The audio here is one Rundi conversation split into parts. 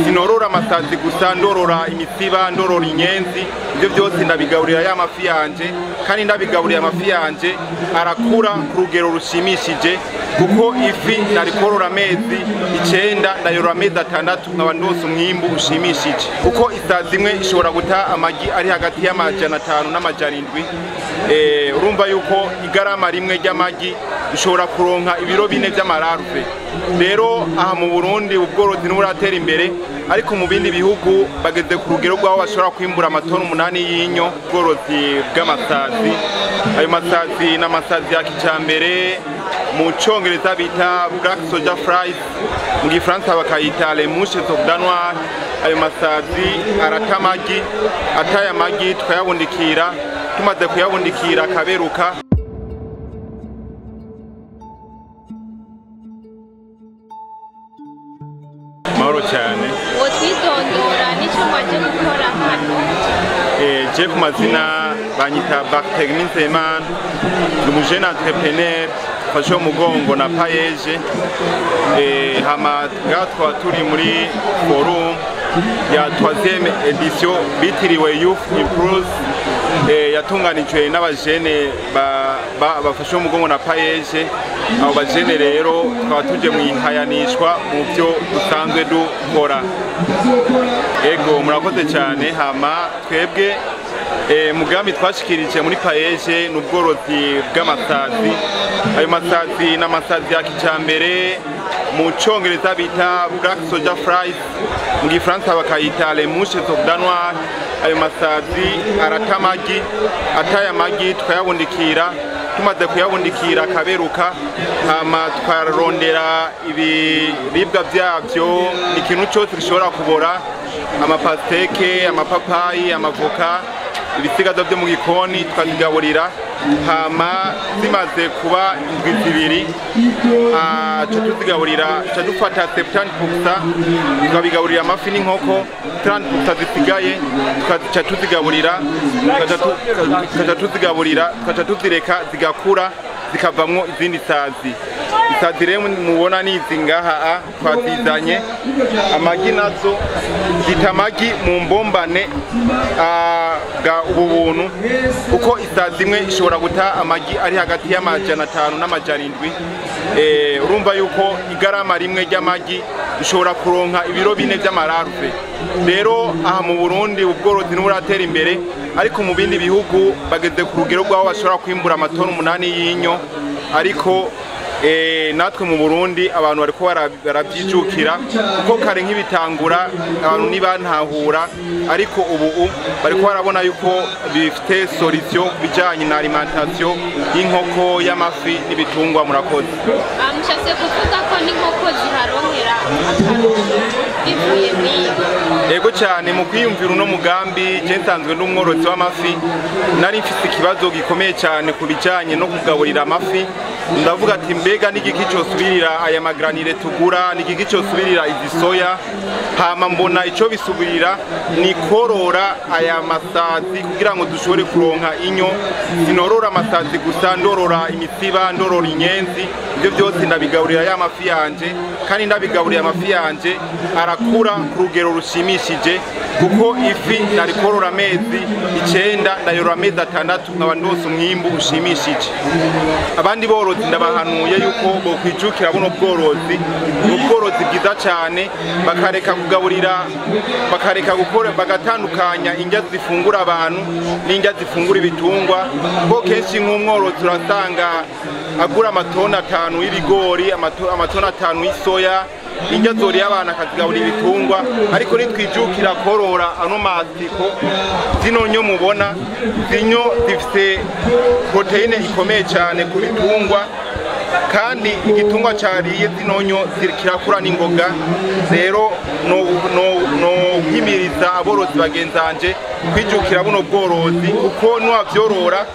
Sinorora amasazi gusa, ndorora imisiba, ndorora inyenzi, ibyo byose ndabigaburira ya mafi yanje, kandi ndabigaburiye amafi yanje arakura ku rugero rushimishije, kuko ifi narikorora amezi 9 ndayorora amezi 6 nkaba ndose umwimbu ushimishije, kuko isazi imwe ishobora guta amagi ari hagati y'500 n'700. Urumva yuko igarama rimwe ry'amagi ishobora kuronka ibiro 4 by'amararve. Rero aha mu Burundi ubworozi n'uburatera imbere, ariko mu bindi bihugu bageze ku rugero rw'aho bashobora kwimbura amatoni 8 y'inyo. Ubworozi bw'amasazi, ayo masazi n'amasazi ya kijambere mu Congereza bita black soldier flies, mu Gifaransa bakayita les mouches soldats. Ayo masazi arata amagi, ataye amagi tukayabundikira, tumaze kuyabundikira akaberuka. Mahoro cyane. Wotwidondora n'icyo mwaje gukora hano? Je ku mazina banyita Barthelemy Nzeyimana, ndi umujene entrepreneur mfashe umugongo na PAEEJ. Hama ngaha twaba turi muri forum ya 3e edition bitiriwe Youth Improves, yatunganijwe n'abajene bafashe umugongo na PAEEJ. Abo bajene rero tukaba tuje mu ihayanishwa mu byo dusanzwe dukora. Ego, murakoze cyane. Hama twebwe mugambi twashikirije muri PAEEJ ni ubworozi bw'amasazi. Ayo masazi n'amasazi ya kijambere mu Congereza bita black soldier flies, mu Gifaransa bakayita les mouches soldats. Ayo masazi arata amagi, ataye amagi tukayabundikira, tumaze kuyabundikira akaberuka, hama tukarondera ibiribwa byavyo, ikintu cyose gishobora kubora, amapasteke, amapapayi, amavoka, ibisigazwa byo mu gikoni tukazigaburira. Hama zimaze kuba indwi 2 tuzigaburira, dufata 70% tukabigaburira amafi n'inkoko, 30% zisigaye tukaca tuzigaburira, tukaca tuzireka zigakura zikavamwo izindi sazi. Isazi rero mubona ni izi ngaha twazizanye. Amagi nazo zita amagi mu mbombane bwa ubu buntu, kuko isazi imwe ishobora guta amagi ari hagati y'500 n'700. Urumva yuko igarama rimwe ry'amagi ishobora kuronka ibiro 4 by'amararve. Rero aha mu Burundi ubworozi n'uburatera imbere, ariko mu bindi bihugu bageze ku rugero rw'aho bashobora kwimbura amatoni 8 y'inyo, ariko natwe mu Burundi abantu bariko barabyijukira, kuko kare nk'ibitangura abantu ntibantahura, ariko ubu bariko barabona yuko bifite solution bijanye na alimentation y'inkoko, y'amafi n'ibitungwa. Murakoze. Mushatse kuvuga ko n'inkoko ziharonkera akarusho bivuye mw'iyo? Yego cyane. Mu kwiyumvira uno mugambi, je nsanzwe ndi umworozi w'amafi, nari mfise ikibazo gikomeye cyane ku bijanye no kugaburira amafi. Ndavuga ati mbega n'igiki cyosubirira aya magranire tugura, n'igiki cyosubirira izi soya? Hama mbona ico bisubirira ni korora aya masazi kugira ngo dushobore kuronka inyo. Sinorora amasazi gusa, ndorora imisiba, ndorora inyenzi, ibyo byose ndabigaburira ya mafi yanje, kandi ndabigaburiye amafi yanje arakura ku rugero rushimishije, kuko ifi narikorora amezi 9 ndayorora amezi 6 nkaba ndose umwimbu ushimishije. Abandi borozi ndabahanuye yuko bokwijukira buno bworozi, ni ubworozi bwiza cyane, bakareka kugaburira, bakareka gukora, bagatandukanya indya zifungura abantu n'indya zifungura ibitungwa, kuko kenshi nk'umworozi urasanga agura amatoni 5 y'ibigori, amatoni 5 y'isoya, indya zoriye abantu akazigaburira ibitungwa. Ariko nitwijukira korora ano masiko, zino nyo mubona zinyo zifite proteine ikomeye cyane ku bitungwa, kandi igitungwa cariye zino nyo kirakura n'ingoga. Rero no himiriza aborozi bagenzanje kwijukira buno bworozi, kuko nuwavyorora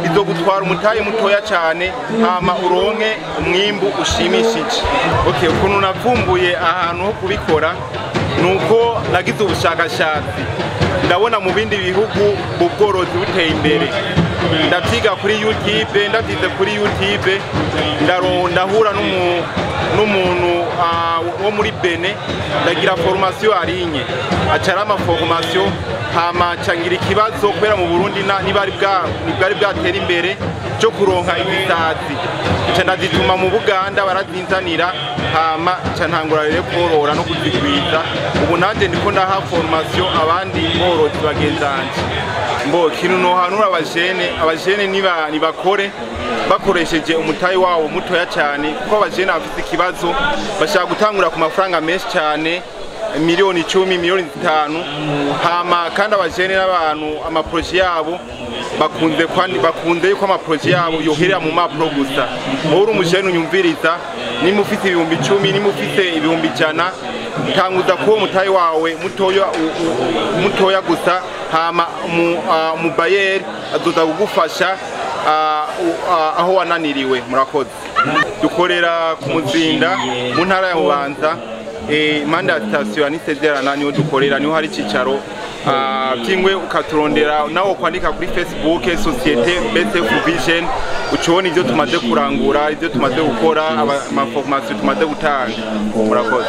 bizogutwara umutahe mutoya cyane, hama uronke umwimbu ushimishije. Okay, ukuntu navumbuye ahantu ho kubikora nuko nagize ubushakashatsi, ndabona mu bindi bihugu ubworozi buteye imbere. Ndavyiga kuri YouTube, ndavyize kuri YouTube, ndahura n'umuntu wo muri Benin, ndagira formation en ligne, aca arampa formation. Hama nca ngira ikibazo kubera mu Burundi ntibwari bwatera imbere cyo kuronka ibisazi, nca ndazituma mu Buganda, barazinzanira. Hama nca ntangura rero korora no kuzigwiza. Ubu nanjye ndiko ndaha formation abandi borozi bagenzanje. Mbo kintu nohanura abajene niba nibakore bakoresheje umutayi wabo mutoya cyane, kuko abajene bafite ikibazo, bashaka gutangura ku mafaranga menshi cyane, miliyoni 10, miliyoni 5. Hama kandi abajene n'abantu amaprojets yabo bakunze yuko amaprojets yabo yoherera mu mpapuro gusa. Wowe uri umujene unyumviriza, nimba ufite 10.000, nimba ufite 100.000, tanguza kuwo mutayi wawe mutoya, mutoya gusa. Hama mu bailleur azoza kugufasha aho wananiriwe. Murakoze. Dukorera ku Muzinda mu ntara ya Bubanza, impande ya sitasiyo ya Nisezerana niho dukorera, niho hari icicaro. Byingwe ukaturondera nawe kwandika kuri Facebook Société BCF Vision, ucubona ibyo tumaze kurangura, ibyo tumaze gukora, amaformation tumaze gutanga. Murakoze.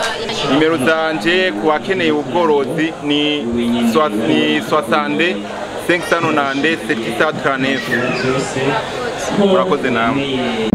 Nimero zanje ku bakeneye ubworozi ni 60 590 739. Murakoze namwe.